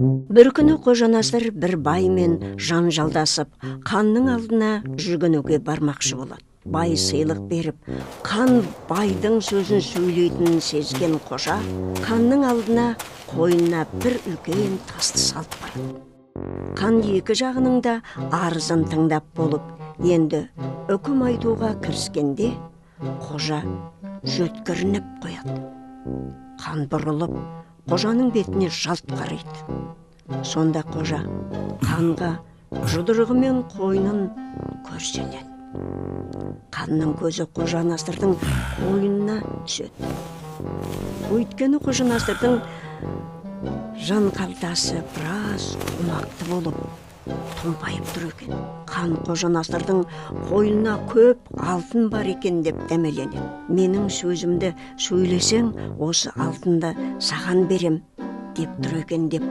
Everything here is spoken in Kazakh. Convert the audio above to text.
Бір күні Қожанасыр бір баймен жанжалдасып, ханның алдына жүгінуге бармақшы болады. Бай сыйлық беріп, хан байдың сөзін сөйлейтінін сезген Қожа ханның алдына қойнына бір үлкен тасты салып барады. Хан екі жағының да арызын тыңдап болып, енді үкім айтуға кіріскенде, Қожа жөткірініп қояды. Хан бұрылып, Қожаның бетіне жалт қарайды. Сонда Қожа ханға жұдырығымен қойнын көрсетеді. Ханның көзі Қожа Насырдың қойнына түседі. Өйткені Қожа Насырдың жан қалтасы біраз қомақты болып, томпайып тұр екен. Хан Қожа Насырдың қойнына көп алтын бар екен деп дәмеленеді. «Менің сөзімді сөйлесең, осы алтынды саған берем», – деп тұр екен деп.